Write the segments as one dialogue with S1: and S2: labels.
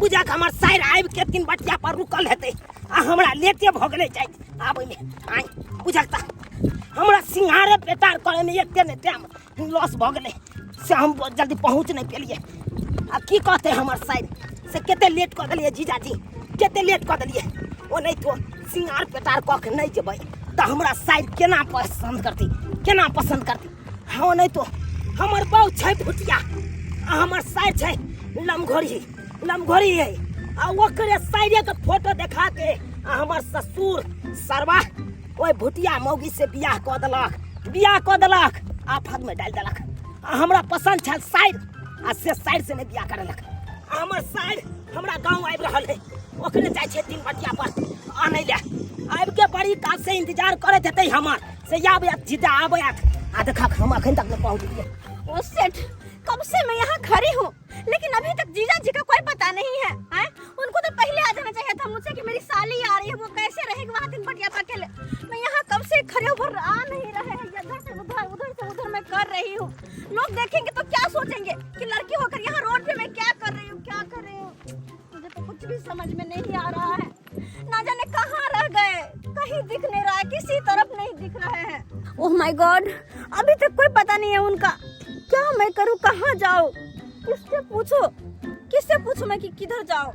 S1: बुझक हमर साइर आबि के तीन बटिया पर रुकल हेतै आ हमरा लेटे भऽ गेलै जाइत आबैमे। आइ बुझक तऽ हमरा सिंघारे पेटार करैमे एते ने टाइम लॉस भऽ गेलै से हम जल्दी पहुँच नहि पेलियै। आ की कहतै हमर साइर से कते लेट कऽ देलियै जीजाजी, कते लेट कऽ देलियै। ओ नहि तो सिंगार पेटार कऽ के नहि जेबै तऽ हमरा साइर केना पसन्द करतै, केना पसन्द करतै? हँ नहि तो हमर बाउ छै भुटिया आ हमर साइर छै लमघोरी, लमघोरी है आ ओकरे साइरे के फोटो देखा के आ हमर ससुर सरवा ओहि भुटिया मौगी से बियाह कऽ देलक, बियाह कऽ देलक, आफत में डालि देलक। आ हमरा पसंद छल साइर आ से साइर से नहि बियाह करेलक। आ हमर साइर हमरा गाँव आबि रहल है, ओकरे जाइ छै तीन बटिया पर आनै ले। आबि के बड़ी काल से इंतजार करैत हेतै हमर से आबै जीजा आबै। आ देखक हम अखन तक नहि पहुँचलियै।
S2: ओ सेठ, कब से मैं यहाँ खड़ी हूँ लेकिन अभी तक जीजा जी का कोई पता नहीं है, हैं? उनको तो पहले आ जाना चाहिए था मुझसे कि मेरी साली आ रही है, वो कैसे रहेगी वहाँ तीन बटिया पर अकेले। मैं यहाँ कब से खड़े होकर आ नहीं रहे हैं, इधर से उधर उधर से उधर मैं कर रही हूँ। लोग देखेंगे तो क्या सोचेंगे कि लड़की होकर यहाँ रोड पे मैं क्या कर रही हूँ, क्या कर रही हूँ। मुझे तो कुछ भी समझ में नहीं आ रहा है, ना जाने कहाँ रह गए, कहीं दिख नहीं रहा है, किसी तरफ नहीं दिख रहे हैं। ओह my God, अभी तक कोई पता नहीं है उनका। क्या मैं करूँ, कहाँ जाऊँ, किससे पूछो, किससे पूछूं मैं कि किधर जाऊँ?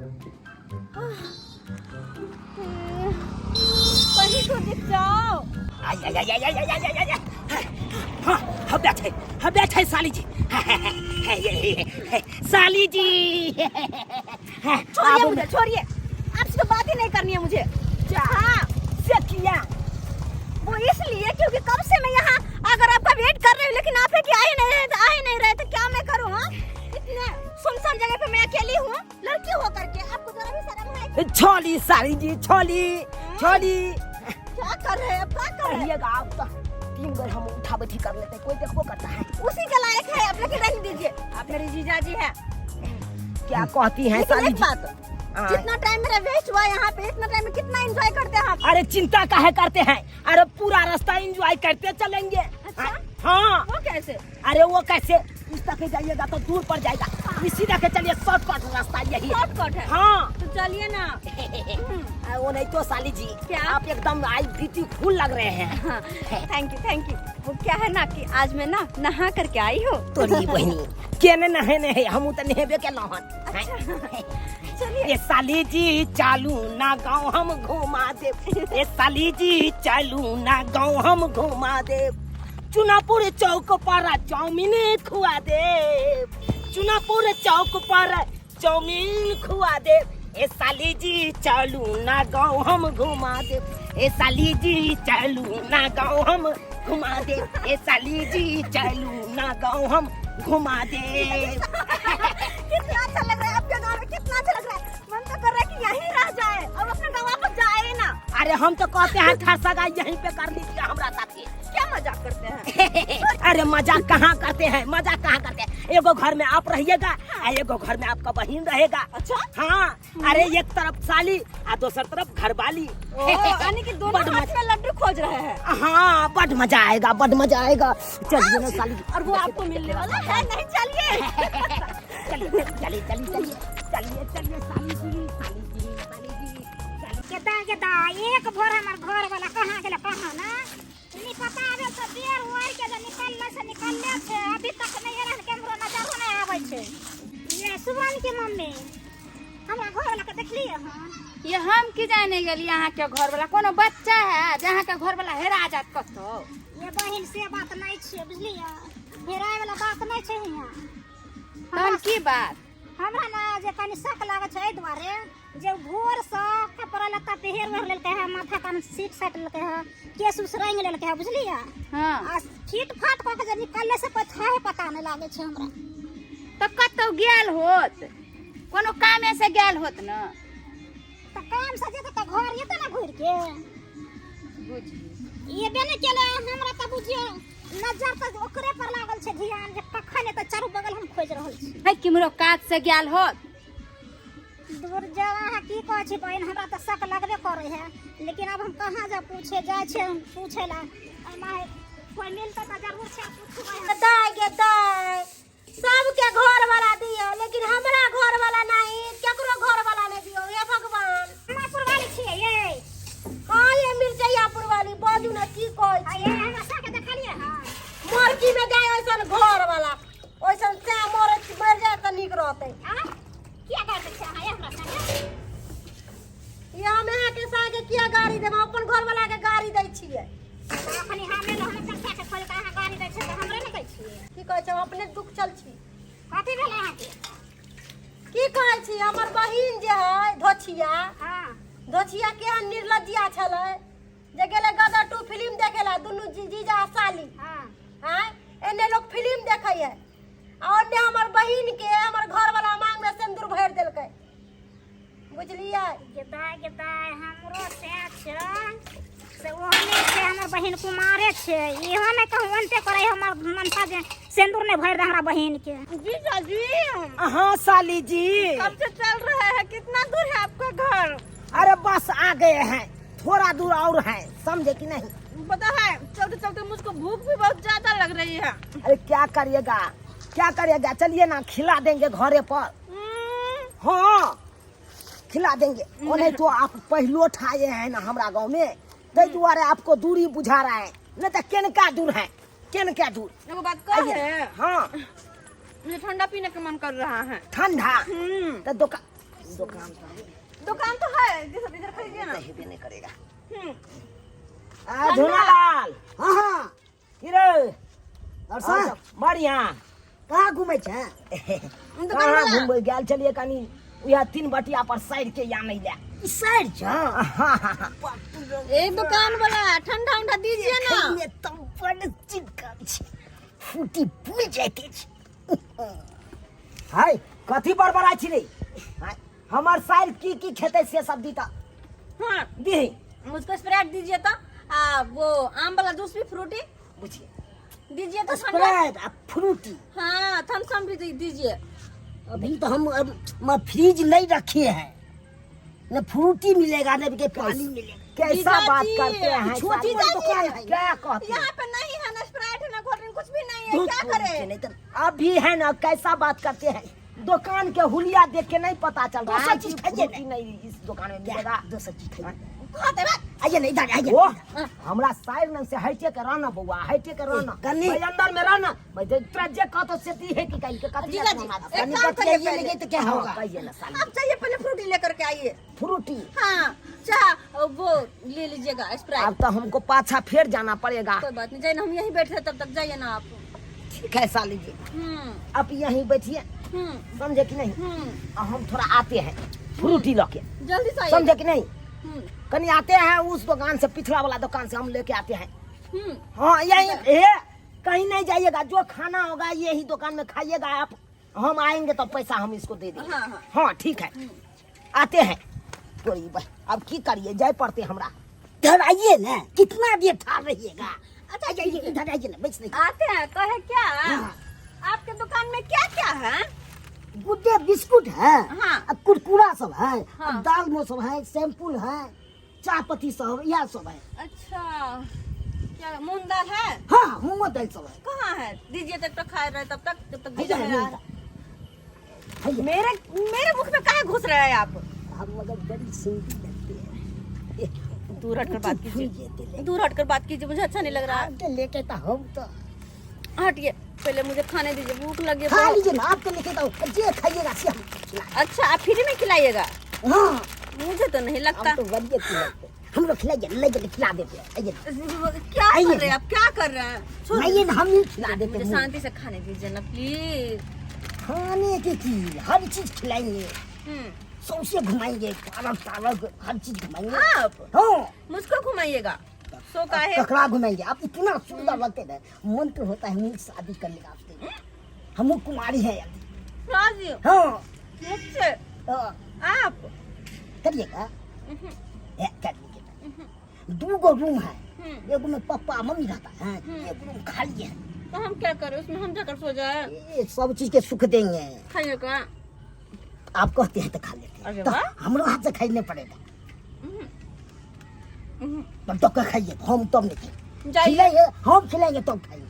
S2: कहीं तो दिख जाओ।
S1: आय आय आय आय आय आय आय आय। हाँ हम बैठे, हम बैठे साली जी, साली जी।
S2: छोड़िए मुझे, छोड़िए, आपसे तो बात ही नहीं करनी है मुझे।
S1: हाँ से किया
S2: वो इसलिए क्योंकि कब से मैं यहाँ अगर आपका वेट कर रही हूँ लेकिन आप है कि आ ही नहीं रहे, आ ही नहीं रहे, तो क्या मैं करूँ? हाँ इतने सुनसान जगह पे मैं अकेली हूँ, लड़की हो करके, आपको जरा भी शर्म है?
S1: छोली साली जी, छोली छोली।
S2: क्या कर रहे हैं आप, क्या कर रहे हैं?
S1: कहिएगा आप तो तीन बार हम उठा बैठी कर लेते हैं, कोई देखो करता है।
S2: उसी के लायक है आप, लेकिन रहने दीजिए, आप मेरी जीजा जी हैं।
S1: क्या कहती हैं
S2: लेकिन
S1: साली
S2: एक
S1: जी?
S2: बात, जितना टाइम मेरा वेस्ट हुआ यहाँ पे, इतना टाइम में कितना एंजॉय करते हैं आप?
S1: अरे चिंता काहे करते हैं, अरे पूरा रास्ता एंजॉय करते चलेंगे।
S2: अच्छा?
S1: हाँ।
S2: वो कैसे?
S1: अरे वो कैसे, इस तक जाइएगा तो दूर पड़ जाएगा, इसी तरह चलिए, शॉर्टकट रास्ता यही है।
S2: शॉर्टकट है?
S1: हाँ।
S2: तो चलिए ना।
S1: वो नहीं तो साली जी,
S2: क्या?
S1: आप एकदम आई ब्यूटीफुल लग रहे हैं।
S2: हाँ, thank you, thank you. वो क्या है ना कि आज मैं ना नहा करके आई हूँ।
S1: तोरी बहनी केने नहेने है, हम तो नहेबे के नहन।
S2: अच्छा चलिए।
S1: ए साली जी चालू ना गाँव हम घुमा दे, ए साली जी चालू ना गाँव हम घुमा दे, चुनापुर चौक पर चाउमीन खुआ दे, चुनापुर चौक पर चाउमीन खुआ दे, ए साली जी चालू ना गाँव हम घुमा दे, ए साली जी चालू ना गाँव हम घुमा दे, ए साली जी चालू ना गाँव हम घुमा दे।
S2: कितना अच्छा लग रहा है आपके गाँव में, कितना अच्छा लग रहा है। मन तो कर रहा है कि यहीं रह जाए और अपना गाँव वापस जाए ना।
S1: अरे हम तो कहते हैं ठसगा यहीं पे कर लीजिए हमरा साथी।
S2: क्या मजाक करते हैं?
S1: अरे मजाक कहाँ करते हैं, मजाक कहाँ करते हैं। एगो घर में आप रहिएगा, एगो घर में आपका बहन रहेगा।
S2: अच्छा?
S1: हाँ, अरे एक तरफ साली और दोसर तरफ घरवाली।
S2: यानी कि दोनों हाथ में लड्डू खोज रहे हैं।
S1: हाँ, बड़ मजा आएगा, बड़ मजा आएगा। चलिए ना साली।
S2: और वो आपको मिलने वाला है नहीं, चलिए।
S1: चलिए चलिए चलिए चलिए चलिए चलिए साली जी, साली जी, साली जी।
S3: केदा केदा एक भोर हमर घर वाला कहाँ गेलै कहाँ ना नहीं पता आबे से बेर उड़ के जे निकलले से निकलले छै, अभी तक नहीं एहन केमरो नजरो नहीं आबै छै। ये सुमन के मम्मी हमरा घर वाला के देखलियै हन?
S4: ये हम की जाने गेलियै अहाँ के घर वाला कोनो बच्चा है जे अहाँ के घर वाला हेरा जात कतौ?
S3: ये बहिन से बात नहीं छै, बुझलियै, हेराय वाला बात नहीं छै हियाँ।
S4: तहन की बात?
S3: हमरा ना जे कनि शक लागै छै एहि दुआरे जे भोर से कपड़ा लत्ता पहिर ओढ़ लेलकै है, माथा कान सीट साट लेलकै है, केस उस रंग लेलकै है, बुझलियै?
S4: हाँ।
S3: आ फीट फाट कऽ के जे निकलले से कोई थाहे पता नहीं लागै छै हमरा।
S4: तऽ कतौ गेल होत, कोनो कामे से गेल होत न?
S3: तऽ काम से जेतै तऽ घर एतै ने घुरि के।
S4: बुझियौ।
S3: एबे नहि केलै हमरा तऽ बुझियौ नजर तऽ ओकरे पर लागल छै ध्यान जे कखन एतै, चारू बगल हम खोजि रहल छी।
S4: है किम्हरो काज से गेल होत।
S3: दूर जाओ, अहाँ की कहै छी बहिन, हमरा तऽ शक लगबे करै है, लेकिन अब हम कहाँ जाउ पूछे, जाइ छियै हम पूछे ला, एना कोइ मिलतै तऽ जरूर छै पूछबै।
S5: दाय गे दाय, सबके घर वाला दियो लेकिन हमरा घर वाला नहीं, केकरो घर बाजू ना की कहै
S3: आ
S5: छी
S3: ये हमरा साके देखलियै हँ
S5: मरकी में जाय ओइसन घर वाला ओइसन से मरे मर जाय तऽ नीक रहतै
S3: आ किया गारि दै छियै अहाँ ये हमरा साके
S5: ये हम अहाँके सागे किया गाड़ी देब हम अपन घर वाला के गाड़ी दै छियै
S3: अखनी हमे रहने चर्चा के खोल के अहाँ गारि दै छियै तऽ हमरे ने दै छियै
S5: की कहै छै हम अपने दुख चल छी
S3: कथी भेल अहाँके
S5: की कहै छी हमर बहिन जे है धोछिया
S3: हँ
S5: धोछिया केहन निर्लज्जिया छलै जे गेलै गदर टू फिल्म देखे ला दुनू जीजा आ साली
S3: हँ
S5: आँय एने लोग फिल्म देखै है आ ओन्ने हमर बहिन के हमर घर वाला मांग में सिंदूर भरि देलकै बुझलियै
S3: गेदाय गेदाय हमरो सएह छै से ओहने छै हमर बहिन कुमारे छै इहो नहि कहूँ ओनते करै हमर मनसा जे सिन्दूर नहि भरि दे हमरा बहिन के
S2: जीजा जी
S1: हाँ साली जी
S2: कब से चल रहे हैं कितना दूर है आपका घर
S1: अरे बस आ गए हैं थोड़ा दूर और है समझे कि नहीं
S2: पता है चलते चलते मुझको भूख भी बहुत ज्यादा लग रही है
S1: अरे क्या करिएगा क्या करिएगा चलिए ना खिला देंगे घरे पर हाँ खिला देंगे और नहीं तो आप पहलो ठाए हैं ना हमरा गांव में ताहि दुआरे आपको दूरी बुझा रहा है नहीं तो केनका दूर है केनका दूर
S2: एगो बात कह
S1: आइए। हाँ
S2: मुझे ठंडा पीने का मन कर रहा है
S1: ठंडा तो दुकान दुकान तो
S2: दुकान तो है इधर इधर खरीदिए ना
S1: हेबे नहीं करेगा आ झूलालाल
S6: हाँ हाँ
S1: की रे
S6: और सर
S1: बढ़िया
S6: कहाँ घूमै छै
S1: कहाँ घुमबै गेल छलियै कनी उएह तीन बटिया पर साइड के या नहीं ले
S6: ई साइड छै
S2: ए दुकान वाला ठंडा उंडा दीजिए ना
S6: ये तो बड़ चिपकल छै फूटी फूल जाइत अछि
S1: हाय कथी बड़बड़ाइ छी रे हाय, हमर साइड की की खेतै से सब दी तऽ
S2: हाँ
S1: दीही
S2: मुझको स्प्राइट दीजिए तो आ वो आम वाला जूस भी फ्रूटी
S1: बुझिए
S2: दीजिए तो ठंडा
S6: स्प्राइट आ फ्रूटी
S2: हाँ थम्स अप भी दीजिए
S6: अभी तो हम अब म फ्रिज नहीं रखे हैं न फ्रूटी मिलेगा न के पानी मिलेगा
S1: कैसा
S2: जीजा
S1: बात
S2: जी,
S1: करते हैं
S6: छोटी
S1: साली?
S6: बड़ी दुकान है
S1: क्या कहते हैं
S2: यहाँ पे नहीं है ना स्प्राइट है ना कोल्ड ड्रिंक कुछ भी नहीं है
S6: दूध
S2: क्या
S6: पूरी
S2: करें
S6: के नहीं तो
S1: अभी है ना कैसा बात करते हैं दुकान के हुलिया देख के नहीं पता चल रहा है
S6: दोसर चीज
S1: कि
S6: खाइए
S1: फ्रूटी नहीं इस दुकान में मिलेगा
S6: दोसर चीज खाइए
S2: कहते बा
S6: आइए ना इधर आइए
S1: ओ हमरा साइड में से हटे के रहना बउआ हटे के रहना
S6: कनी।
S1: भाई अंदर में रहना भाई जे तोरा जे कहतो से दी है कि कहीं के कथी
S2: जीजा जी, एक
S6: कनी
S2: काम करिए
S6: बतियाइए
S2: पहले।
S6: लगे तो क्या होगा
S1: कहिए ना साली
S2: आप चाहिए पहले फ्रूटी लेकर के आइए
S1: फ्रूटी
S2: हाँ चाह वो ले लीजिएगा स्प्राइट
S1: अब तो हमको पाछा फिर जाना पड़ेगा
S2: कोई बात नहीं जाइए ना हम यहीं बैठे हैं, तब तक जाइए ना आप
S1: ठीक है साली जी आप यहीं बैठिए समझे कि नहीं और हम थोड़ा आते हैं फ्रूटी लके
S2: जल्दी से आइए
S1: समझे कि नहीं
S2: हम्म,
S1: कहीं आते हैं उस दुकान से पिछला वाला दुकान से हम लेके आते हैं
S2: हम्म
S1: हाँ यही ए कहीं नहीं जाइएगा जो खाना होगा यही दुकान में खाइएगा आप हम आएंगे तो पैसा हम इसको दे देंगे
S2: हाँ, हाँ।
S1: हाँ ठीक है आते हैं तोरी अब की करिए जाए पड़ते हमरा
S6: इधर आइए ना कितना देर ठाड़ रहिएगा
S2: अच्छा
S6: आइए इधर आइए ना बैठ नहीं
S2: आते हैं कहे क्या आपके दुकान में क्या क्या है
S6: गुड्डे बिस्कुट है
S2: हाँ।
S6: आ कुरकुरा सब है
S2: हाँ।
S6: आ दाल सब है शैम्पूल है चाय पत्ती सब यह सब है
S2: अच्छा क्या मूंग दाल है
S6: हाँ मूंगो दाल सब है
S2: कहाँ है दीजिए तब तक खाए रहे तब तक जब तक
S6: है
S2: जीजा
S6: है,
S2: मेरा
S6: मूंग दाल। है
S2: मेरे मेरे मुख में काहे घुस रहे हैं आप
S6: हम मगर बड़ी सुंदर लगती है
S2: दूर हटकर बात
S6: फूल
S2: कीजिए
S6: जेते ले
S2: दूर हटकर बात कीजिए मुझे अच्छा नहीं लग रहा है
S6: आपके लेके तो हम तो
S2: हटिए पहले मुझे खाने दीजिए भूख लगी है
S6: खा
S2: बहुत।
S6: लीजिए ना आपके लेके तो जे खाइएगा से हम खिलाएंगे।
S2: अच्छा आप फ्री में खिलाइएगा
S6: हाँ
S2: मुझे तो नहीं लगता
S6: हम तो बढ़िया खिलाते हैं। हम लोग खिलाइए ले जाइए खिला देते हैं आइए
S2: क्या
S6: आइए।
S2: कर रहे हैं आप क्या कर रहे हैं छोड़
S6: आइए ना हम ही खिला देते
S2: मुझे
S6: हैं
S2: शांति से खाने दीजिए ना प्लीज
S6: खाने की चीज हर चीज खिलाएंगे सौसे घुमाएंगे पालक तालक हर चीज घुमाएंगे
S2: आप
S6: हाँ
S2: मुझको घुमाइएगा सो काहे
S6: ककड़ा घुमाएंगे आप इतना सुंदर लगते थे मन तो होता है हम शादी कर लेगा आपसे हम कुमारी है अभी
S2: राजी
S6: हाँ
S2: मुझसे
S6: हाँ,
S2: आप
S6: करिएगा ए, कर लीजिएगा दो गो रूम है एगो में पप्पा मम्मी रहता है एक रूम खाली है
S2: तो हम क्या करें उसमें हम जाकर सो जाए
S6: ये सब चीज के सुख देंगे
S2: खाइएगा
S6: आप कहते हैं तो खा लेते
S2: अरे
S6: हैं तो
S2: वाह।
S6: हमरो हाथ से खाइने पड़ेगा तब तो खाइए हम तब नहीं खाएंगे
S2: जाइए
S6: खिलाएंगे हम खिलाएंगे तब खाएंगे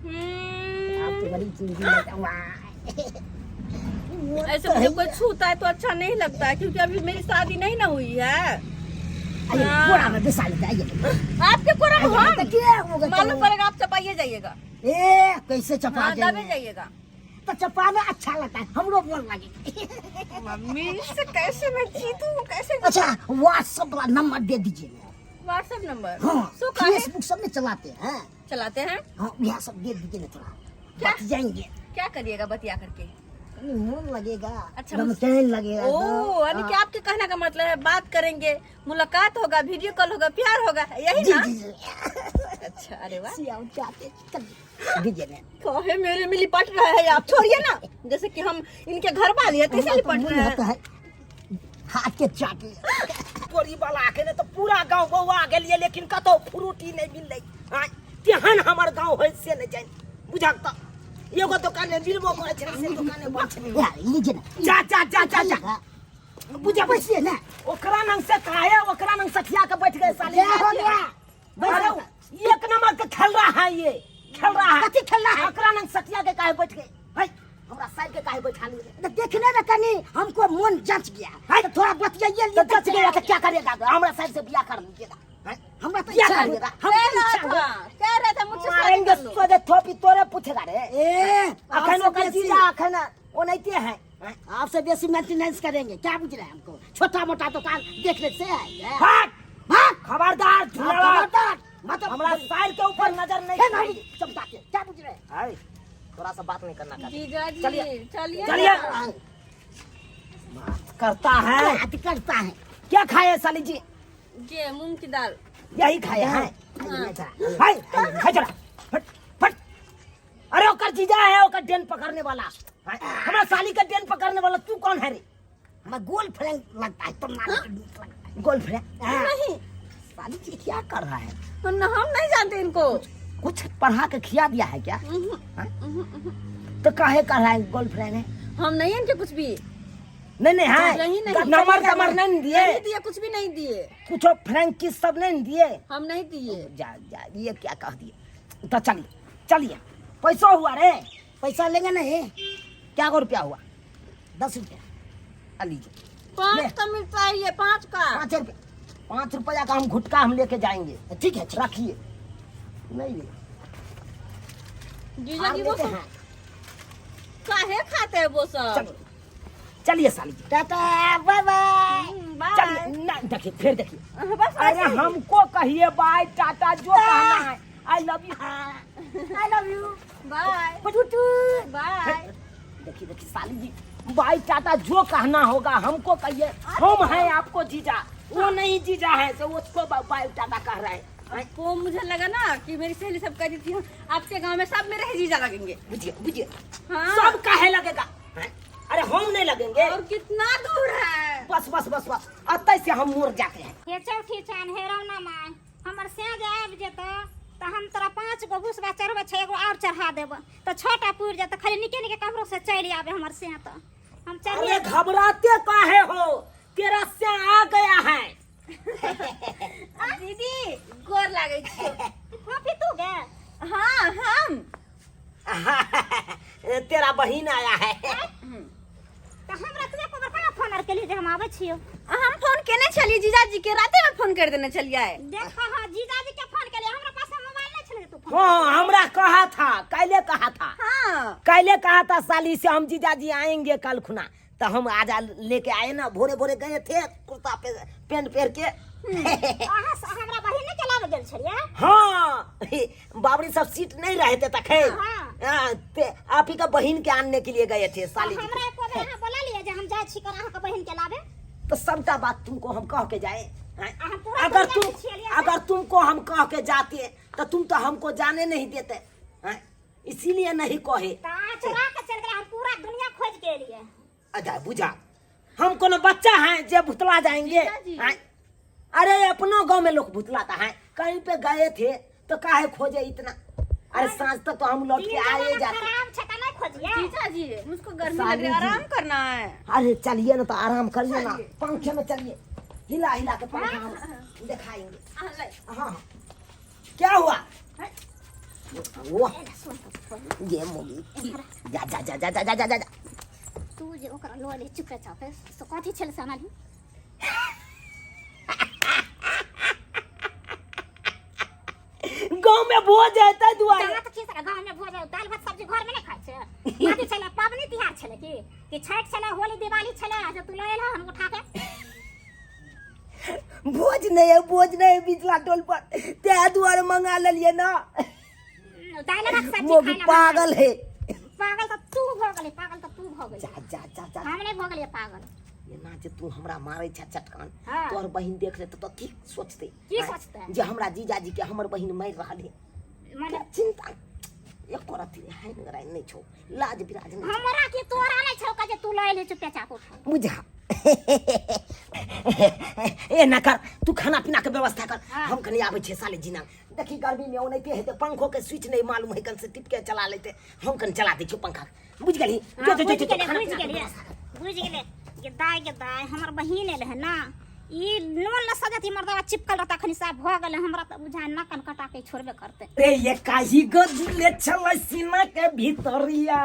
S2: हम्म,
S6: आप तो बड़ी चीज वाह
S2: ऐसे मुझे कोई छूता है तो अच्छा नहीं लगता है क्योंकि अभी मेरी शादी नहीं ना हुई है
S6: आइए कोरा में बिसा लेते आइए।
S2: आपके कोरा में
S6: आइए,
S2: हम
S6: तो क्या होगा
S2: मालूम पड़ेगा, आप चपाइए जाइएगा।
S6: ए कैसे चपा
S2: हाँ, दबे
S6: जाएंगे?
S2: जाइएगा।
S6: तो चपाना अच्छा लगता है, हमरो बोल लगे।
S2: मम्मी से कैसे मैं जीतूं, कैसे?
S6: अच्छा व्हाट्सएप वाला नंबर दे दीजिए।
S2: WhatsApp number?
S6: हाँ।
S2: सो काहे?
S6: फेसबुक सब में चलाते हैं।
S2: चलाते हैं।
S6: हाँ, यह सब दे दीजिए ना थोड़ा।
S2: क्या?
S6: बच जाएंगे।
S2: क्या करिएगा बतिया करके?
S6: कहीं मन लगेगा।
S2: अच्छा,
S6: रमचैन लगेगा।
S2: ओ
S6: तो,
S2: यानी कि
S6: हाँ।
S2: आपके कहने का मतलब है बात करेंगे, मुलाकात होगा, वीडियो कॉल होगा, प्यार होगा, यही
S6: जी
S2: ना?
S6: जी जी।
S2: अच्छा, अरे वाह।
S6: सियाओ चाहते चल दीजिए ना।
S2: काहे मेरे में लिपट रहा है आप, छोड़िए ना, जैसे कि हम इनके घर वाली है तैसे
S6: हमरा तो
S2: लिपट
S6: मन
S2: रहे
S6: होता
S2: हैं।
S6: है हाथ के चाटे।
S1: तोरी वाला के ने तो पूरा गांव बौआ गेलिए, लेकिन कतौ फ्रूटी नहीं मिललै। आँय, तेहन हमर गांव है से नहीं जानि बुझक त एगो दुकान में मिलबो करै छै से दुकान में बंद छै।
S6: यार लीजिए ना।
S1: जा जा जा जा जा।
S6: बुझा बैसिए ना।
S1: ओकरा नंग से काहे ओकरा नंग सठिया के बैठ गए साले।
S6: क्या हो गया?
S1: अरे एक नंबर के खेल रहा है, ये खेल रहा है।
S6: कथी खेल रहा है?
S1: ओकरा नंग सठिया के काहे बैठ गए भाई, हमरा साइड के काहे बैठा लिए?
S6: तो देखने में कनी हमको मन जच गया
S1: है?
S6: तो थोड़ा बतियाइए
S1: तो
S6: लिए।
S1: जच गया तो क्या करेगा? हमरा साइड से बियाह कर लीजिएगा।
S6: हमरा तो
S1: क्या
S6: इच्छा
S1: करिएगा?
S6: हम
S2: कह
S6: तो
S2: रहा
S6: इच्छा
S2: था, कह रहा था मुझसे शादी
S1: मारेंगे
S2: कर लो।
S1: सोझे थोपी तोरे पूछेगा रे।
S6: ए
S1: अखन
S6: आपसे
S1: ओकर
S6: बेसी-
S1: जीजा अखन ओनाहिते है।
S6: आपसे बेसी मेंटेनेंस करेंगे क्या बुझ रहे हैं हमको? छोटा मोटा दुकान देखने से है।
S1: भाग
S6: भाग
S1: खबरदार झुलावा।
S6: खबरदार मतलब
S1: हमरा साइड के ऊपर नजर नहीं।
S6: हे भाई चमका के क्या बुझ रहे हैं?
S1: हाय, थोड़ा सा बात नहीं करना का।
S4: जीजा जी
S1: चलिए।
S4: चलिए।
S1: चलिए। बात करता है,
S6: बात करता है।
S1: क्या खाए साली जी?
S2: ये मूंग की दाल।
S1: यही खाए हैं।
S6: आइए जरा।
S1: हाय हाय जरा फट फट। अरे ओकर जीजा है, ओकर डेन पकड़ने वाला। हाय, हमरा साली का डेन पकड़ने वाला तू कौन है रे?
S6: हमारा गोल फ्रेंड लगता है तुम नानी के नीक लगता है।
S1: गोल फ्रेंड?
S6: हाँ।
S2: नहीं।
S1: साली जी क्या कर रहा है?
S2: न, हम नहीं जानते इनको।
S1: कुछ पढ़ा के खिया दिया है क्या? हाँ? तो काहे कर रहा है गोल फ्रेंड है?
S2: हम नहीं इनके कुछ भी
S1: नहीं नहीं है
S2: नहीं, नहीं।
S1: नंबर तमर नहीं दिए।
S2: नहीं दिए, कुछ भी नहीं दिए।
S1: कुछ फ्रेंड की सब नहीं दिए।
S2: हम नहीं दिए।
S1: जा जा ये क्या कह दिए। तो चलिए चलिए, पैसा हुआ रे?
S6: पैसा लेंगे नहीं।
S1: क्या गो रुपया हुआ?
S6: 10 रुपया।
S1: आ लीजिए।
S2: 5 का मिलता है ये, 5 का।
S1: 5 रुपया, 5 रुपया का हम घुटका हम लेके जाएंगे।
S6: ठीक है, ठीक।
S1: रखिए। नहीं ले।
S2: जीजा जी वो
S1: लेते
S2: सब
S1: हैं।
S2: काहे खाते हैं वो सब?
S1: चलिए चलिए साली जी।
S6: टाटा बाय बाय।
S2: बाय।
S1: चलिए ना, देखिए फिर देखिए।
S2: बस
S1: अरे
S2: ऐसे ही।
S1: हमको कहिए बाय टाटा जो कहना है। I love you.
S2: I love you. Bye. Bye.
S1: देखिए देखिए साली जी, बाय टाटा जो कहना होगा हमको कहिए। हम हैं आपको जीजा, वो नहीं जीजा है तो उसको बाय टाटा कह रहे हैं।
S2: वो मुझे लगा ना कि मेरी सहेली सब कहती थी आपके गांव में सब मेरे ही जीजा लगेंगे।
S1: बुझिए बुझिए।
S2: हाँ।
S1: सब काहे लगेगा? अरे हम नहीं लगेंगे।
S2: और कितना दूर है?
S1: बस बस बस बस अतः से हम मुड़ जाते हैं।
S3: हे चौठी चान हे रौना माय, हमर स्याज आबि जेतौ तऽ हम तोरा 5 गो भुसबा चढ़बै छै, एगो और चढ़ा देबो तऽ 6टा पुरि जेतौ। खाली निके निके कमरो से चलि आबे हमर स्या तऽ हम चढ़िए।
S1: अरे घबराते काहे हो, तेरा स्या आ गया है।
S2: दीदी गोर लागै छी।
S3: फोफी तू गे?
S2: हाँ हम।
S1: तेरा बहिन आया है।
S3: तऽ हमरा तू एको बेर कहाँ फोन आर केलही जे हम आबै छियौ?
S2: हम फोन केने छलियै जीजाजी के, राते में फोन कर देने छलियै।
S3: देख हाँ जीजाजी के फोन केलियै, हमरा पास मोबाइल नहीं छलै तू फोन।
S1: हाँ हमरा कहा था, कैले कहा था।
S2: हाँ
S1: कैले कहा था साली से हम जीजाजी आएंगे कल खुना, तो हम आज लेके आए ना, भोरे भोरे गए थे कुर्ता पे पेंट पहन के।
S3: अहाँ हमरा बहिन के लाबे गेल छलियै?
S1: हाँ बाबरी सब सीट नहीं रहे थे तखन।
S3: हाँ।
S1: आप ही का बहिन के आनने के लिए गए थे साली जी।
S3: हमरा एको बेर अहाँ बोला लिए जे हम जाइ छी कर अहाँ के बहिन के लाबे?
S1: तो सबटा बात तुमको हम कह के जाए हैं?
S3: अहाँ पूरा
S1: अगर
S3: दुनिया
S1: तुम
S3: के छियलियै।
S1: अगर तुमको हम कह के जाते तो तुम तो हमको जाने नहीं देते हैं? इसीलिए नहीं कहे।
S3: तऽ अहाँ चोरा के चलि गेलै, हम पूरा दुनिया खोज के एलियै।
S1: अच्छा बुझा हम कोनो बच्चा हैं जे भुतला जाएंगे?
S2: जीजाजी।
S1: हैं? अरे अपनो गांव में लोग भुतलाता है, कहीं पे गए थे तो काहे खोजे इतना? अरे सांझ तक तो हम लौट के
S3: दिन
S1: आए
S3: जमाना
S1: जाते।
S3: खराब छै तऽ नहीं खोजिए।
S2: जीजाजी मुझको गर्मी लग
S1: साली
S2: रही है,
S1: जी।
S2: आराम करना है।
S1: अरे चलिए ना तो आराम करिए ना, पंखे में चलिए, हिला हिला के पंखा हम दिखाएंगे। हाँ हाँ क्या हुआ? वो ये मोगी जा जा जा जा जा जा जा जा।
S3: तू जे ओकरा लऽ ले चुपे चापे से कथी छल से अनलही?
S1: भोज है ताहि दुआरे।
S3: दाँत खींच रहा गाँव में भोज है, दाल भात सब्जी घर में नहीं खाइ छै। अथी छलै, पबनी तिहार छलै की कि छठि छलै, होली दिवाली छलै जे तू लऽ एलह हन उठा के?
S1: भोज नहीं है, भोज नहीं है बिचला टोल पर, ताहि दुआरे मंगा लेलिए ना।
S3: दालि भात सब्जी
S1: मोगी
S3: खाइ लए।
S1: पागल है।
S3: पागल तऽ तू भऽ गेलै, पागल तऽ तू भऽ गेलै।
S1: जा जा जा जा।
S3: हम नहि भऽ गेलियै पागल।
S1: एना जे तू हमरा मारै छै चटकान,
S3: हाँ।
S1: तोहर बहिन देख लेतौ तऽ की सोचतै?
S3: की
S1: आँय?
S3: सोचतै?
S1: जे हमरा जीजाजी के हमर बहिन मारि रहल है।
S3: मने
S1: चिंता एको रत्ती हानि गराइ नहि छौ, लाज बिराज नहि छौ।
S3: हमरा की तोरा नहि छौ जे तू लऽ एलही चुपे चाप उठा?
S1: बुझा, एना कर, तू खाना पीना के व्यवस्था कर।
S3: हाँ।
S1: हम कनी आबै छियै साले जीना। देखी, गर्मी में ओनाहिते हेतै, पंखो के स्विच नहीं मालूम है, कन से टिप के चला लेते। हम कन चला दै छियौ पंखा, बुझ गेलही?
S3: हाँ,
S1: जो जो
S3: बुझि
S1: जो
S3: गेलियै,
S1: खाना
S3: बुझि
S1: पीना के
S3: गेलियै,
S1: व्यवस्था कर।
S3: बुझि गेलियै। गे दाय, गे दाय, हमर बहिन एलै हन ना, ई नोन ल सजत मर्दवा चिपकल रहता, अखनी साफ भऽ गेलै। हमरा तऽ बुझाय नाकन कटा के छोड़बे करतै।
S1: रे ये काही गो दिले छल सीना के भीतरिया,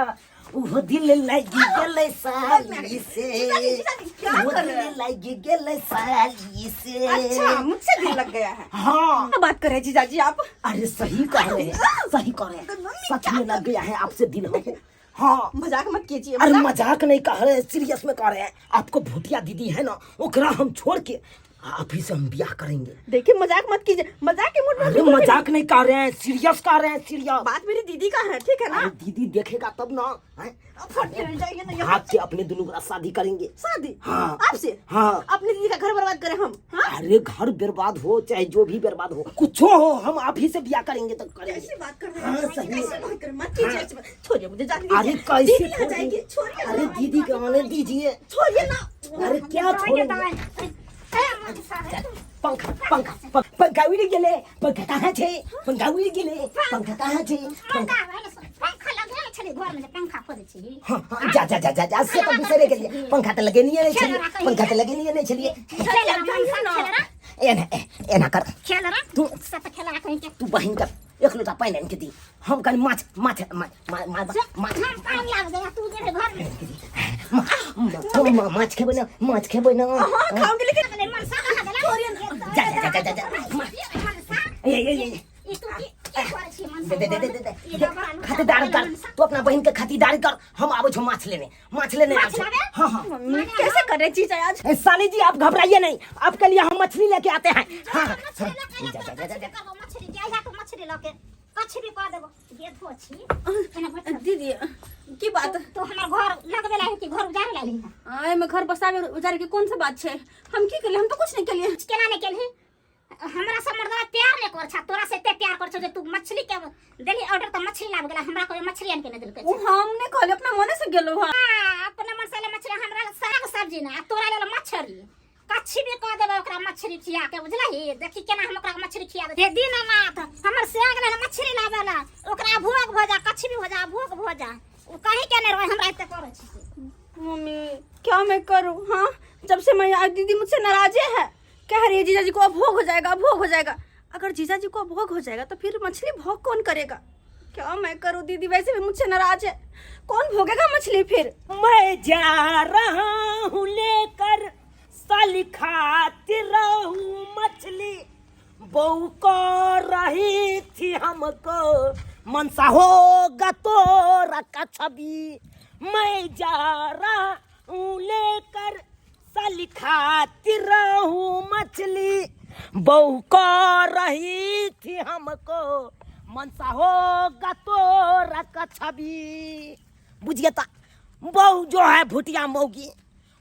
S1: उहो दिल लागि गेलै साली से।
S2: जीजाजी, जीजाजी, क्या
S1: उहो
S2: कर रहे
S1: दिल
S2: हैं?
S1: लागि गेलै साली से।
S2: अच्छा, मुझसे दिल लग गया है?
S1: हाँ।
S2: क्या बात कर रहे हैं जीजाजी आप?
S1: अरे सही कह रहे हैं, सही कह रहे हैं।
S2: तो मम्मी
S1: सच
S2: क्या
S1: में लग गया है आपसे दिल हमको। हाँ।
S2: मजाक मत कीजिए।
S1: अरे मजाक नहीं कह रहे हैं, सीरियस में कह रहे हैं आपको। भूटिया दीदी है ना, ओकरा हम छोड़ के आप ही से हम ब्याह करेंगे।
S2: देखिए, मजाक मत कीजिए, मजाक के मूड में
S1: अरे
S2: बिल्कुल भी
S1: मजाक नहीं कर रहे हैं, सीरियस कर रहे हैं, सीरियस।
S2: बात मेरी दीदी का है, ठीक है ना?
S1: अरे दीदी देखेगा तब ना, हैं?
S2: अब फट के जाएंगे ना यहाँ।
S1: भाग के अपने दोनों का शादी करेंगे।
S2: शादी?
S1: हाँ।
S2: आपसे?
S1: हाँ।
S2: अपनी दीदी का घर बर्बाद करें हम? हाँ?
S1: अरे घर बर्बाद हो चाहे जो भी बर्बाद हो, कुछ हो, हम आप ही से ब्याह करेंगे तो करेंगे।
S2: कैसे बात कर रहे
S1: हाँ,
S2: हैं?
S1: सही।
S2: कैसे बात कर रहे हैं? मत कीजिए ऐसे बात। छोड़िए मुझे, जाने दीजिए।
S1: अरे कैसे
S2: दीदी आ
S1: छोड़
S2: जाएगी,
S1: देंगे?
S2: छोड़िए
S1: अरे
S2: ना।
S1: दीदी के आने दीजिए।
S2: छोड़िए ना।
S1: अरे क्या
S3: दाय गे
S1: छोड़ेंगे?
S3: दाय, ए मनसा रे।
S1: पंखा पंखा पंखा उड़ि गेलै, पंखा कहाँ छै? पंखा उड़ि गेलै, पंखा कहाँ छै? पंखा
S3: पंखा पंखा लगेले छली घर में जे पंखा खोजै छी?
S1: हाँ हाँ, जा जा जा जा जा, से तऽ बिसरे गेलियै, पंखा तऽ लगेनिये नहि छलियै, पंखा तऽ लगेनिये नहि छलियै।
S3: खेल रे मनसा, खेल रे।
S1: एना एना कर।
S3: खेल रे।
S1: तू
S3: से तऽ खेला कहीं के।
S1: तू बहिन कर एक लोटा पानि आनि के दी, हम कनि माछ माछ माछ माछ माछ।
S3: हम पानि लाग जाय, तू जेबे घर में।
S1: माछ खेबै ना? माछ खेबै ना?
S2: हाँ, खाऊंगी, लेकिन
S3: गेलै मनसा, कहाँ गेलै?
S2: छोड़िए ना।
S1: जा जा जा जा जा,
S3: मनसा।
S1: ए ए ए।
S3: ई तू की की करै छी मनसा?
S1: दे दे दे दे दे।
S3: ई डबरा लुटा
S1: खातिरदारी कर।
S3: मनसा।
S1: तू अपना बहिन के खातिरदारी कर, हम आबै छौ माछ लेने, माछ लेने
S3: माछ
S1: आबै छौ।
S3: लाबे?
S1: हाँ हाँ।
S2: मम्मी, कैसे कर रहे चीज आज?
S1: ए, साली जी, आप घबराइए नहीं, आपके लिए हम मछली लेके आते हैं। हाँ हाँ।
S3: मछली लऽ के
S1: जा जा जा जा जा।
S3: करबो मछली के, आइहा तू मछली लऽ के, कछि भी कऽ देबो गेधो छी एना बैठ।
S2: दीदी, की बात?
S3: तू हमर घर लगबे लागी कि घर उजाड़े लागी?
S2: आय में घर बसावे उजारे के कौन सा बात छै? हम की केलिए? हम तो कुछ नहीं केलिए।
S3: केना नहि केलही? हमरा से मर्दवा प्यार नहि कर छा, तोरा से एते प्यार कर छौ जे तू मछली के देली ऑर्डर तऽ मछली लाब गेला, हमरा कोई मछली आनि के नहि देलकै।
S2: वो हम नहीं कहले, अपना मने से गेलो। हां।
S3: आ, अपना मन से ले मछली, हमरा लेल साग सब्जी ना आ तोरा लेल मछली। कच्छी भी कह देबै ओकरा मछली खिया के, बुझलही? देखी केना हम ओकरा मछली खिया देबै। हे दीनानाथ, हमर से गेलै मछली लाबै ला, ओकरा भोग भऽ जा, कच्छी भी हो जा, भोग भऽ जा, ओ कहीं के नहि रहै, हमरा एते करै छै से।
S2: मम्मी, क्या मैं करूँ? हाँ, जब से मैं आज दीदी मुझसे नाराजे है, कह रही है जीजा जी को अब भोग हो जाएगा, अब भोग हो जाएगा। अगर जीजा जी को अब भोग हो जाएगा तो फिर मछली भोग कौन करेगा? क्या मैं करूँ दीदी? वैसे भी मुझसे नाराज है, कौन भोगेगा मछली फिर?
S1: मैं जा रहा हूँ लेकर साली खाती रहूँ मछली, बहू को रही थी हमको मनसा होगा तोरा का छवि। मैं जा रहा हूँ लेकर साली खाती रहूँ मछली, बहू को रही थी हमको मनसा होगा तोरा का छवि। बुझिए ता, बहू जो है भुटिया मौगी,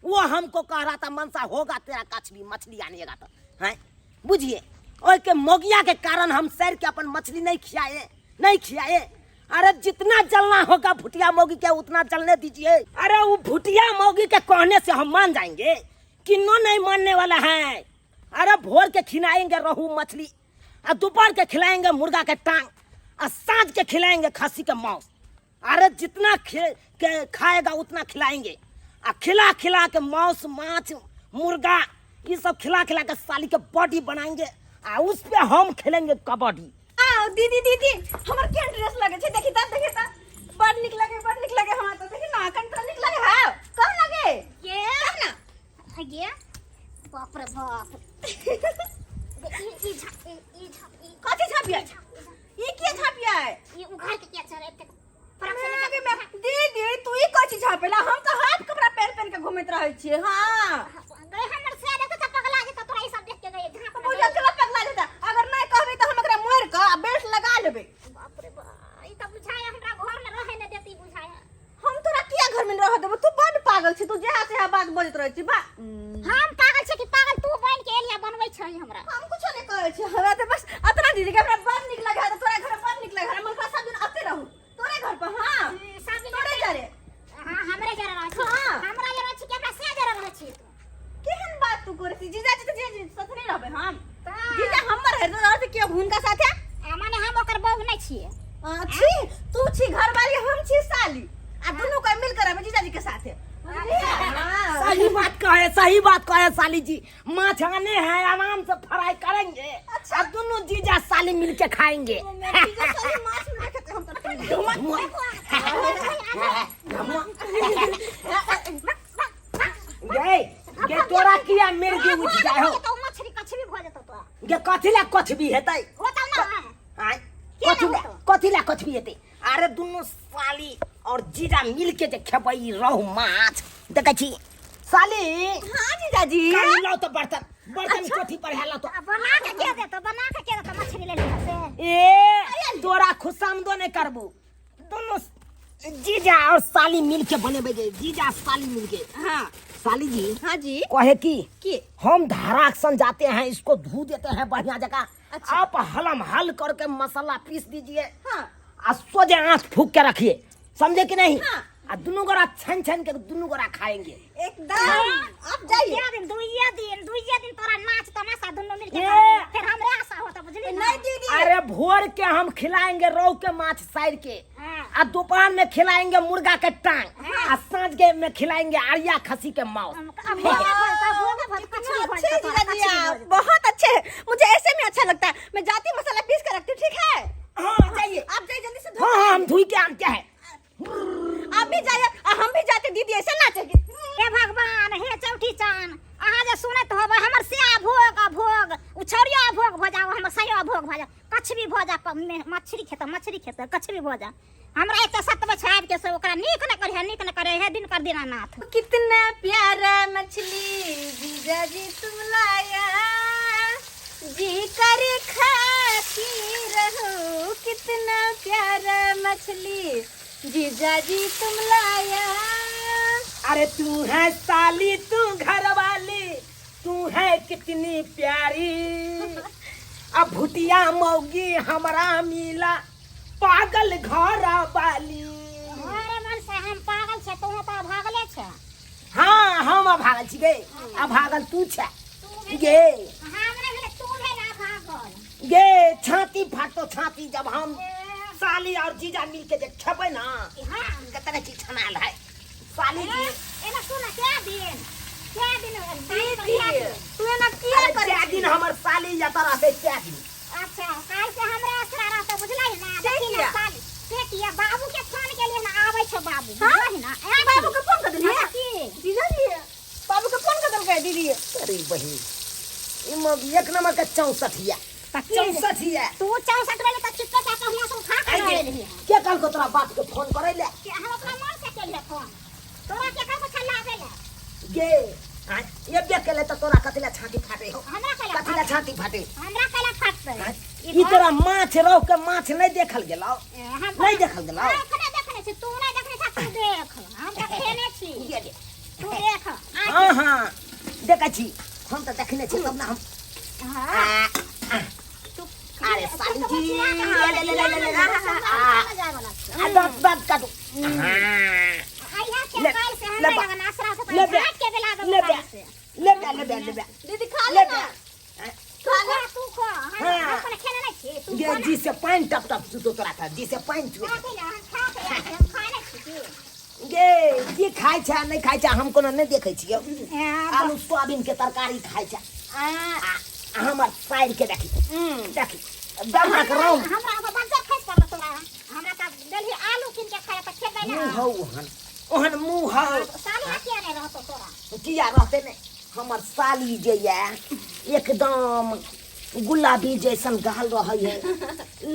S1: वो हमको कह रहा था मनसा होगा तेरा कछबी मछली आनिएगा तो हैं। बुझिए, ओहि के मौगिया के कारण हम सर के अपन मछली नहीं खियाए, नहीं खियाए। अरे जितना जलना होगा भुटिया मौगी के उतना जलने दीजिए। अरे वो भुटिया मौगी के कहने से हम मान जाएंगे? किन्नो नहीं मानने वाला है। अरे भोर के खिलाएंगे रोहू मछली, और दोपहर के खिलाएंगे मुर्गा के टांग, और साँझ के खिलाएंगे खस्सी के मांस। अरे जितना के खाएगा उतना खिलाएंगे, आ खिला खिला के मांस माछ मुर्गा ये सब खिला खिला के साली के बॉडी बनाएंगे, आ उस पे हम खेलेंगे कबड्डी।
S2: आ दीदी, दीदी, हमर केहन ड्रेस लगे छै? देखी त, देखी त, बड़ नीक लगे, बड़ नीक लगे हमरा त। देखी ना, कन त नीक लगे है, कम लगे?
S3: ये
S2: कम ना।
S3: ये बाप रे बाप, ई ई झा ई ई झा ई।
S2: कथी झापिया? ई किया
S3: ई उघार के किया चल एते फरक से
S2: आगे में दीदी तू ई कथी झापेला हम तो हाफ कपड़ा पहन पहन के घूमत रहै छियै हां
S3: गए हमर से देखो त पगला जेता तोरा ई सब देख के गए झाप
S2: बुझल चला पगला जेता अगर नहीं कहबे त हम एकरा मार के आ बेल्ट लगा लेबै
S3: बाप रे बाप ई त बुझाय हमरा घर में रहे न देती बुझाय
S2: हम तोरा किया घर में रह देबो तू बड पागल छी तू जेहा सेहा बात बजैत रहै छी बा
S3: हम पागल छै कि पागल तू बन के एलिया बनबै छै हमरा
S2: हम कुछो नहीं कहै छी हमरा त बस अतना दीदी के हमरा बड नीक लगे है तोरा घर बड नीक लगे है हम ओकरा सब दिन आते रहू तोरे घर पर हां
S3: सब दिन
S2: तोरे जरे
S3: हां हमरे जरे रहै छी
S2: हाँ।
S3: हमरा जरे रहै छी कि हमरा से जरे रहै छी तू
S2: केहन बात तू करै छी जीजाजी तऽ जीजाजी साथे नहि रहबै हम
S3: तऽ
S2: जीजा हमर है तऽ रहतै केओ हुनका साथे
S3: आ माने हम ओकर बहू नहि छियै
S2: आ, छी तू छी घरवाली हम छी साली आ दुनू कोई मिल कर रहबै जीजाजी के साथे हाँ।
S1: सही बात कहे सही बात कहे साली जी माछ आने हैं आराम से फ्राई करेंगे
S2: अच्छा।
S1: अब दोनों जीजा साली मिलके खाएंगे
S2: जीजा साली माछ नहीं खेते हम तो
S1: गे गे तोरा किया मिर्गी उठ जाय हो
S3: तो मछली कछबी भऽ जेतौ तोरा
S1: गे कथी ला कछबी हेतै
S3: होतौ ना
S1: आय
S3: किया
S1: कथी ला
S3: होतौ?
S1: कथी ला कछबी हेतै अरे दुनू साली और जीजा मिल के जे खेबै ई रहु माछ देखै छी साली
S2: हाँ जीजाजी
S1: काल्हि लाउ तऽ बर्तन बर्तन कोठी पर है लाउ तो
S3: आ बना के के देतौ बना के के देतौ मछली ले लिहा से
S1: ए तोरा खुशामदो नहीं करबू दोनों जीजा और साली मिल के बनेबे गे जीजा साली मिल के
S2: हाँ
S1: साली जी
S2: हाँ जी
S1: कहे की
S2: की
S1: हम धाराक्शन जाते हैं इसको धो देते हैं बढ़िया जगह
S2: अच्छा।
S1: आप हलम हल करके मसाला पीस दीजिए
S2: हाँ
S1: आ सोझे आंख फूक के रखिए समझे कि नहीं
S2: हाँ।
S1: आ दोनों गोरा छन छन के दोनों गोरा खाएंगे
S2: एकदम आप जाइए
S3: दुइये दिन दुइये दिन दुइये दिन तोरा नाच तमाशा दुनू मिलके
S1: ए!
S3: करबी। फिर हमरे आशा होता बुझली ना
S2: नहीं दीदी
S1: अरे भोर के हम खिलाएंगे रोहू के माछ साइड के
S3: हाँ।
S1: आ दोपहर में खिलाएंगे मुर्गा के टांग आ साँझ के में खिलाएंगे आरिया खसी के मांस
S3: अब भोगे भोज तो भोगे भोज कछुई भोज
S2: अच्छे
S3: तो तोरा
S2: जीजा जी
S3: कछुई
S2: आप
S3: भोज।
S2: बहुत अच्छे हैं मुझे ऐसे में अच्छा लगता है मैं जाती हूँ, मसाला पीस कर रखती हूँ ठीक है
S1: हाँ जाइए
S2: आप जाइए जल्दी से धो
S1: हाँ हाँ हम धुई के आनते हैं
S2: आप भी जाइए और हम भी जाते दीदी ऐसे नाचेगी
S3: हे भगवान हे चौठी चान अहाँ जे सुनैत होबै हमर से भोग अभोग उ छौड़ियो अभोग भऽ जाओ हमर सयो अभोग भऽ जाओ कछबी भऽ जा मछली खेतै मछली खेतै कछबी भऽ जा हमरा एक सत बजे आबि के से ओकरा नीक न करिहे नीक न करे हे दिन कर दीनानाथ
S2: कितना प्यारा मछली जीजा जी तुम लाया जी कर खाती रहो कितना प्यारा मछली जीजा जी तुम लाया
S1: अरे तू है साली तू घर वाली तू है कितनी प्यारी अब भुटिया मौगी हमरा मिला पागल घर वाली
S3: अरे मन से हम पागल छै तू तऽ भागले छै
S1: हाँ हम अभागल छी गे अभागल तू छे गे
S3: हम नहि भेलै तू भेल अभागल
S1: गे छाती फाटो छाती जब हम साली और जीजा मिल के जे खेबै ना
S3: हाँ
S1: कतना चीज छनाल है साली जी
S3: एना सुन क्या दिन क्या दिन साली पर क्या दिन?
S2: तू एना किया
S1: अरे
S2: करे
S1: कै दिन हमर साली जतऽ रहतै कै दिन
S3: अच्छा काल से हमरा असरा रहतै बुझलै ना
S2: से
S3: देखी ना
S2: किया?
S3: साली से किया बाबू के फोन के लिए ना आबै छौ बाबू
S2: हाँ?
S3: बुझलही ना ए
S2: बाबू के फोन कर देलियै
S3: हाँ, की
S2: जीजा जी बाबू के फोन कर देलकै दीदी
S1: अरे बहिन ई मग एक नंबर के 64 हिया
S3: तऽ की
S1: 64 हिया
S3: तू 64 बजे तक छिपके जा कहिया से उठा के लऽ एलही हँ।
S1: के कहलको तोरा बाप के फोन करै ले
S3: के हम अपना मन से केलियै फोन तोरा के कहलको छल्ला आबै ले
S1: गे आँय, एबे केले तऽ तोरा कथी ले छाती फाटे हो
S3: हमरा कैला
S1: कथी ले छाती फाटे
S3: हमरा कैला फाटतै
S1: आँय, ई तोरा माछ रोह के माछ नहि देखल गेलौ नहि देखल गेलौ
S3: एखने देखने छी तू नहि देखने छा तू देख हम तऽ खेने छी
S1: गे गे।
S3: तू देख आ
S1: हाँ हाँ देखै छी हम तऽ देखने छी तब ने हम
S3: हाँ
S1: आ, आ,
S3: तू
S1: अरे साली जी
S3: ले
S1: ले ले ले ले ले आ,
S3: जाय वाला छी
S1: आ, दाँत दाँत काटू हाँ
S3: आइया के
S1: ले,
S3: काल से
S1: ले
S3: हमरा
S1: बा,
S3: लगन आसरा से
S1: ले बा,
S3: झाट के बेला
S1: ले बा, ले बा, ले बा, ले बा,
S2: दीदी खा
S1: ले
S2: ले
S1: बा।
S2: ना
S3: तू खा तू खा हम
S1: हाँ।
S3: अपन खेने नहीं छी तू
S1: गे
S3: खा ना।
S1: जी से पानि टप टप चुतो तोरा था जी से पानि चुए
S3: खा के ना, हम खा के आयल छी, हम खा नहीं छी की।
S1: गे की खाइ छै नहि खाइ छै हम कोनो नहि देखै छियौ
S3: ए,
S1: आलू सोयाबीन के तरकारी खाइ छै
S3: आ,
S1: आ हमर साइड के देखी देखी दमक रौम
S3: हमरा ओकर बज्जर खसि पड़ल तोरा हमरा तऽ देलही आलू कीन के खाय तऽ खेबै
S1: मुँह
S3: ने
S1: हौ ओहन ओहन मुँह हौ
S3: साली किया नहि रहतो तोरा
S1: किया रहते नहि हमर साली जे ये एकदम गुलाबी जैसन गाल रहै है,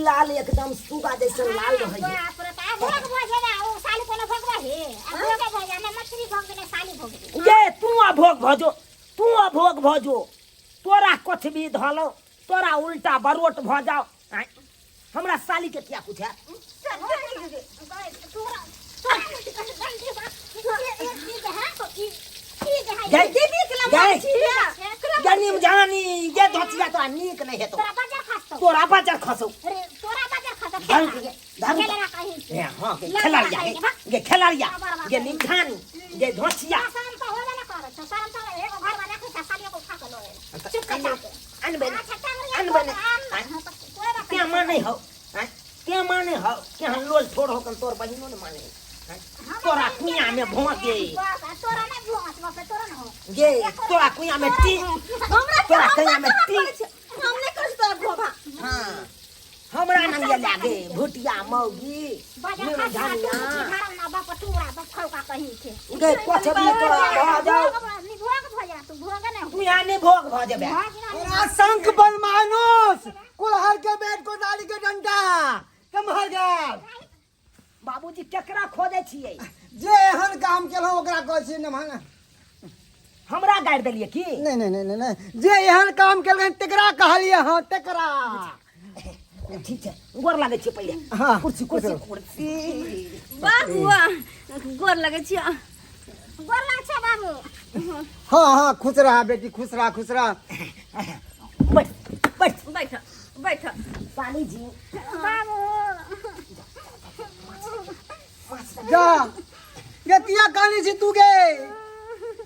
S1: लाल एकदम सुगा जैसन लाल रहै है।
S3: बाप रे बाप, भोग भऽ जेबा, ओ साली कोनो भोगबा हे? आ भोग भऽ जा, ने मछली भोग ने साली भोग।
S1: गे तू अभोग भजो, तू अभोग भजो, तोरा कछ भी धलो तोरा उल्टा बरोट भ जाओ। आँय, हमरा साली के किया पूछे? गई गई गनीम जानी ये धोतिया तो नीक नहीं हेतो, तोरा बाजार खसौ। धर धर ए हां के खेलाड़िया गे, गे खेलाड़िया गे निमझानी गे धोतिया। अनबे अनबे क्या माने हो? क्या माने हो कि हम लोल छोड़ हो कन तोर बहिनो ने माने हैं? तोरा कुइया में भोंके गे, तोरा कुइया में टी, तोरा कुइया में टी।
S2: हम नहीं करै छी तोरा भोभा।
S1: हाँ, हमरा नंगे लागे भुटिया मौगी निमझानिया गे, कछ भी तोरा भ जाओ, कुइया ने भोग भ जेबे।
S7: तोरा शंख बलमानुस कुल्हड़ के बेट कोदारी के डंडा कमहर गेल।
S1: बाबूजी केकरा खोजै छियै?
S7: जे एहन काम केलहुँ ओकरा कहै छियै नमहर।
S1: हमरा गारि देलियै की?
S7: नहीं नहीं नहीं नहीं, नहीं जे एहन काम केलकै तेकरा कहलियै। हाँ तेकरा।
S1: ठीक छै, गोर लागै छियै पहिले।
S7: हाँ,
S1: कुर्सी कुर्सी कुर्सी।
S2: बाबू वाह, गोर लगै छियै।
S3: गोर लागै छै बाबू।
S7: हाँ हाँ, खुश रहा बेटी, खुश रहा, खुश रहा।
S1: बैठ बैठ
S2: बैठ बैठ।
S1: साली जी।
S3: बाबू
S7: जा गे, किया कानी छी तू गे?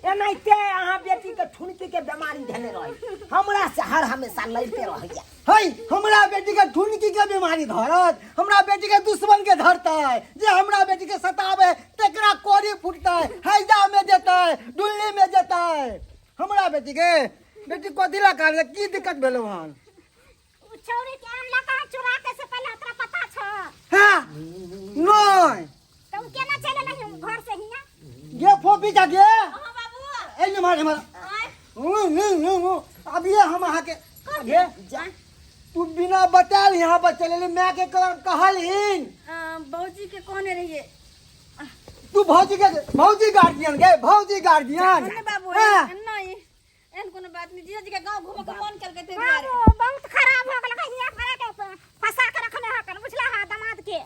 S1: एनाहिते अहाँ बेटी के ठुनकी के बीमारी धेने रही, हमरा से हर हमेशा लड़ते रहैया।
S7: है हमरा बेटी के ठुनकी के बीमारी धरत, हमरा बेटी के दुश्मन के धरतै, जे हमरा बेटी के सतावे तेकरा कोरी फुटतै, हैजा में जेतै, डुल्ली में जेतै। हमरा बेटी के बेटी कथी ला कानले, की दिक्कत भेलौ हन?
S3: उ छौरी के आनलक अहाँ चुरा के से पहिले तोरा पता छौ?
S7: हाँ नहीं।
S3: तऽ उ केना चलि एलै घर से हियाँ?
S7: गे फोपी जा गे।
S2: हाँ बाबू।
S7: ए निमार निमार। हूं हूं हूं हूं, अभी हम अहाँ के गे
S1: जा
S7: तू बिना बतायल यहाँ पर चले एली, माय के कहलहिन?
S2: भौजी के कहने रहिए।
S7: तू भौजी के, भौजी गार्जियन गे, भौजी गार्जियन।
S2: नहीं बाबू।
S7: हाँ।
S2: नहीं, एहन कोनो बात नहीं, जीजाजी के गांव घूमे के मन केलकै ताहि दुआरे।
S3: बाबू बहुत खराब हो गेल, हियाँ करा के फंसा के रखने हकन, बुझला हा दामाद के।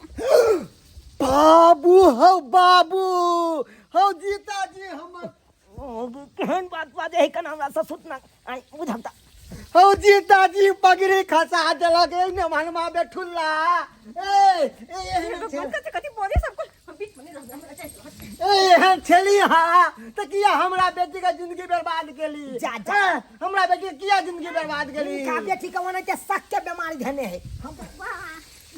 S7: बाबू हौ, बाबू हौ, जीताजी हमर।
S1: ओ, केहन बात बाजै है कन हमरा ससुर ना आइ बुझब त।
S7: हौ जीताजी पगड़ी खसा देलक ए नमहनमा बेठुल्ला। ए ए एहन छे-
S2: कथी कथी बोले सब कुछ, हम बीच में नहीं रहबै, हमरा जाइ दो।
S7: ए एहन छेली हाँ त किया हमरा बेटी के जिंदगी बर्बाद केली?
S1: जा, जा।
S7: ए, हमरा बेटी के किया जिंदगी बर्बाद केली?
S1: हिनका बेटी के ओनाहिते शक के बीमारी धेने है। हम
S3: वाह,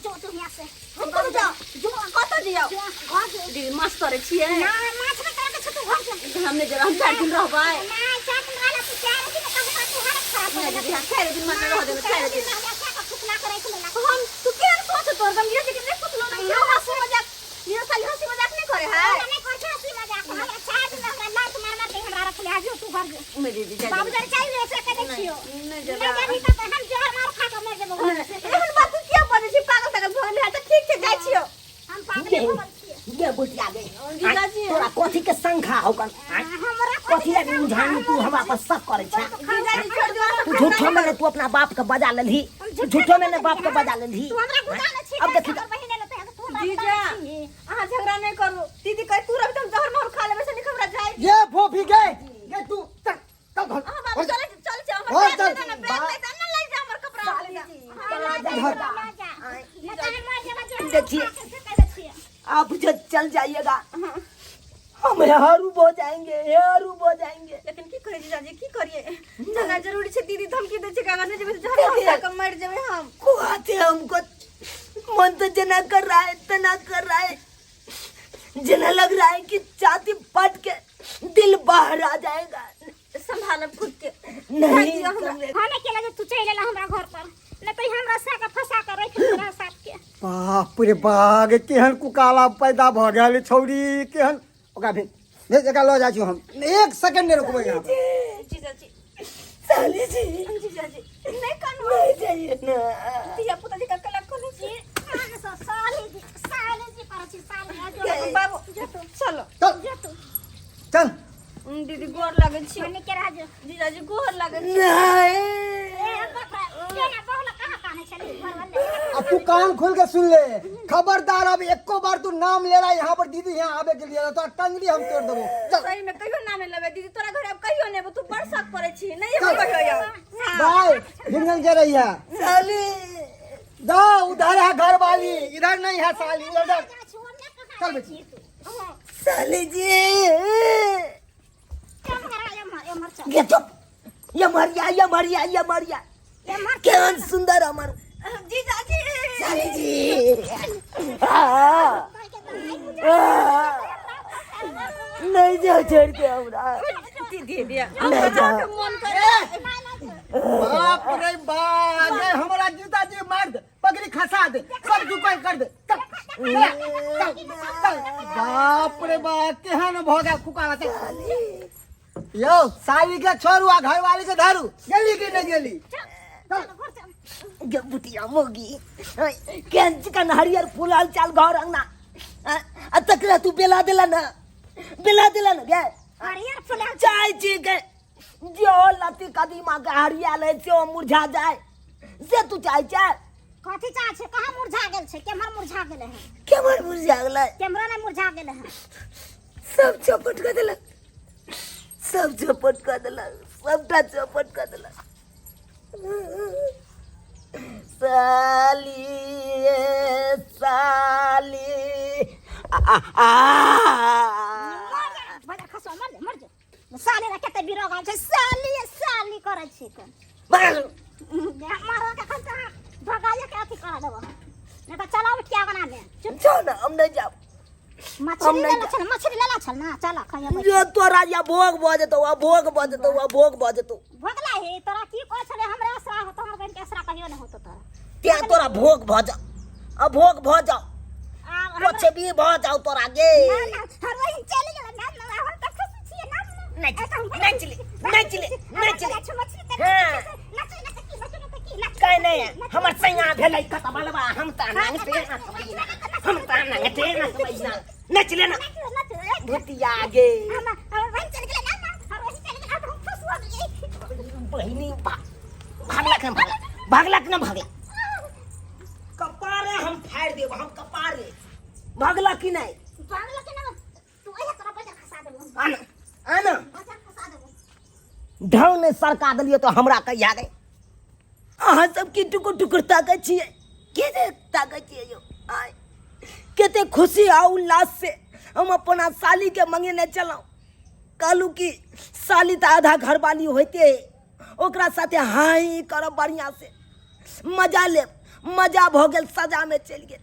S3: जो तू हियाँ से।
S2: हम कतऽ जाउ?
S3: जो।
S2: कतऽ जाउ?
S3: जो घर जो।
S2: दीदी माछ तरै छियै।
S3: ना, माछ नहि करके छौ, तू घर जो।
S2: हम नहि जेबै, हम 4 दिन रहबै।
S3: ना, 4 दिन रहला तू 4 दिन कहबा तू हालत खराब हो
S2: नहि
S3: गेलै।
S2: दीदी, हम 4 दिन मात्र रह देबै, 4 दिन।
S3: रह जा, के फुकला के राखि लेलक।
S2: हम तू केहन सोच तोर गम जीजाजी के नहि सोचलो नहि छै, हंसी मजाक ये साली हंसी मजाक नहीं करे है।
S3: हमरा नहि करे छै हंसी मजाक, हमरा 4 दिन हमरा लात मार मार के हमरा रखले आ। जो तू घर जो।
S2: नहीं दीदी, जा
S3: बाबू जरा चाहिए से कह दै छियो।
S2: नहीं
S3: नहीं
S2: जेबै।
S3: जेबही तऽ हम जहर मार खा के मर जेबो घर से।
S2: एहन बात तू किया बजै छी? पागल तागल भऽ गेलै? तऽ ठीक छै, जाइ छियौ।
S3: हम पागले भऽ गेल छियै।
S1: गे बुटिया गे।
S2: जीजाजी।
S1: तोरा कथी के शंखा हौ कन? आँय?
S3: हमरा
S1: कथी लए निमझानी तू हमरा पर शक करै छै?
S2: जीजाजी छोड़ दियौ।
S1: तू झूठो में ने तू अपना बाप के बजा लेलही, झूठो में ने बाप के बजा लेलही।
S3: तू हमरा गुदा छी?
S1: अब देखी।
S3: हमर बहिन एलो तऽ तू हमरा
S2: जीजा
S3: गुदा छी?
S2: अहाँ झगड़ा नहीं करू, दीदी कहे तू रही तऽ हम जहर मार खा लेबै से निक हमरा जाइ।
S7: गे फोफी गे, गे तू चल चल घर।
S2: अहाँ बाबू चल चल चल, हमर
S7: घर
S2: बैग
S7: चल।
S2: ले जा ना, बैग ले जा ना, ले जा हमर कपड़ा ले जा।
S3: हाँ, ला जा,
S7: घर।
S3: ला जा। नहीं तऽ हम मर जेबै जे।
S1: देखिए।
S3: से कह दै छियै।
S1: आप जो चल जाइएगा हम हरूब हो जाएंगे, हरूब हो जाएंगे।
S2: लेकिन की करिए जीजाजी, की करिए, जाना जरूरी छै। दीदी धमकी दै छै कि अगर नहि जेबै तऽ जहर मार खा के मरि जेबै हम।
S1: कुआते हमको मन तो जना कर रहा है तना कर रहा है, जना लग रहा है कि छाती फट के दिल बाहर आ जाएगा।
S2: संभालब खुद के।
S1: नहीं।
S2: दियौ हमरा।
S3: हमे के लगे तू चलि एला हमरा घर पर, नहि तऽ हमरा साके फंसा के राखि तोरा साथ के।
S7: बाप रे बाग, केहन कुकाला पैदा भऽ गेल छौरी, केहन ओकरा भेज भेज, एकरा लऽ जाइ छी हम, एक सेकंड नहि रुकबै यहाँ पर।
S2: जीजाजी।
S1: साली जी।
S2: जीजाजी। नहीं कानू।
S1: नहीं जाइए ना।
S2: धिया पुता जी का कला कोने छी।
S3: कान से साली जी, साली जी करै छी, साली आ जो।
S2: बाबू चलो।
S7: चल चल।
S2: दीदी गोर लागै छी।
S3: मनी के राजू।
S2: जीजाजी गोर लागै छी।
S1: नहीं।
S3: ए बाप रे, केना बहुला कहाँ काने छली घर वाले।
S7: अब तू कान खोल के सुन ले, खबरदार अब एको बार तू नाम ले रहा है यहाँ पर दीदी यहाँ आवे के लिए तो टंगड़ी हम तोड़ देबो। चल।
S2: सही में कहियो नाम नहीं लेबै दीदी, तोरा घर अब कहियो नहीं अबो, तू बड़ शक करै छी, नहीं
S7: चल।
S2: अबो कहियो यार।
S7: बाय हिंगल के रही है।
S1: साली
S7: जा उधर है घर वाली, इधर नहीं है साली, उधर जा। चल बेटी।
S1: साली जी
S3: एम्हर चल।
S1: ये चुप, ये मरिया ये मरिया ये मरिया, केहन सुंदर हमर
S2: जीजाजी।
S1: साली जी। आ, आ, नहीं जाओ छोड़ के हमरा।
S2: दीदी दिया
S1: नहीं जाओ।
S2: मन करे।
S7: बाप रे बाप, ये हमारा जीता जी मार दे, पगड़ी खसा दे, सब जुकाई कर दे। चल चल चल। बाप रे बाप, केहन भ गया खुकावा। चल यो साली के छोड़ू आ घर वाली के धरू, गेली कि नहीं गेली? चल।
S1: गे बुटिया मोगी, केहन चिकन हरियर फूलल चाल घर अंगना, आ तकरा तू बेला देला ना, बेला देला ना गे।
S3: हरियर फूलल
S1: चाय छी के जो लती कदीमा के हरियाल है से ओ मुरझा जाए, से तू चाय चाय।
S3: कथी चाह छै? कहाँ मुरझा गेल छै? केम्हर मुरझा गेलै हन?
S1: केम्हर मुरझा गेलै?
S3: केम्हरो नहि मुरझा गेलै हन।
S1: सब चौपट कऽ देलक, सब चौपट कऽ देलक, सबटा चौपट कऽ देलक। साली साली आ आ आ।
S3: मर जा, बजा खसो, मर जा, मर जा। साली रे कते बिरोग आबै छै, साली साली करै छी कोन।
S1: मार।
S3: मारो के खन तऽ भगाइए के अथी करा देबो, नहि तऽ चला उठि के अंगना में। चुप।
S1: जाओ ना, हम नहीं जाओ।
S3: मछली
S1: हम नहीं
S3: लेला छल, मछली लेला छल ना, चल खाइए।
S1: जो तोरा या भोग भऽ जेतौ, आ भोग भऽ जेतौ, आ भोग भऽ जेतौ।
S3: भोगला हे तोरा की कहै छलै? हमरा असरा होतो, हमर बहिन के असरा कहियो नहि होतो तोरा।
S1: त्या तोरा भोग भऽ जाओ, आ भोग भऽ जाओ।
S3: आब हमरा
S1: कुछ भी भऽ जाओ तोरा गे।
S3: ना ना, हमर बहिन चलि गेलै ना ना, हम तऽ खुशी छियै ना ना।
S1: नहीं चले, नहीं चले, नहीं चले, नहीं चले।
S3: मछली तऽ
S1: हाँ।
S3: नाचू ना तऽ की, नाचू ना तऽ की, नाचू।
S1: कह नहीं हमर सैया भेलै कत बलबा, हम तऽ नंगटे नचबै ना, हम तऽ नंगटे नचबै ना। नच ले ना।
S3: नाचू नाचू ए,
S1: भुतिया गे।
S3: हमर हमर बहिन चलि गेलै ना ना, हमर बहिन चलि गेलै, आब हम खुश भऽ गेलियै।
S1: बहिनी भागलक ना, भागलक, भागलक ना, भागलक कपारे हम फाड़ि देब हम कपारे। भागला कि नहीं?
S3: भागलक ना तू, अहिया तोरा बजर खसा देबो।
S1: आना आना।
S3: बजर खसा देबो।
S1: ढंग ने सरका देलियै तो हमरा कहिया गए। अहाँ सब की टुकुर टुकुर ताकै छियै? के जे ताकै छियै यौ? आय कते खुशी आ उल्लास से हम अपना साली के मंगेने चलहुँ। कहलहुँ कि साली तऽ आधा घरवाली होइते है, ओकरा साथे हाँ करब, बढ़िआँ से मजा लेब। मजा भऽ गेल सजामे चलि गेल।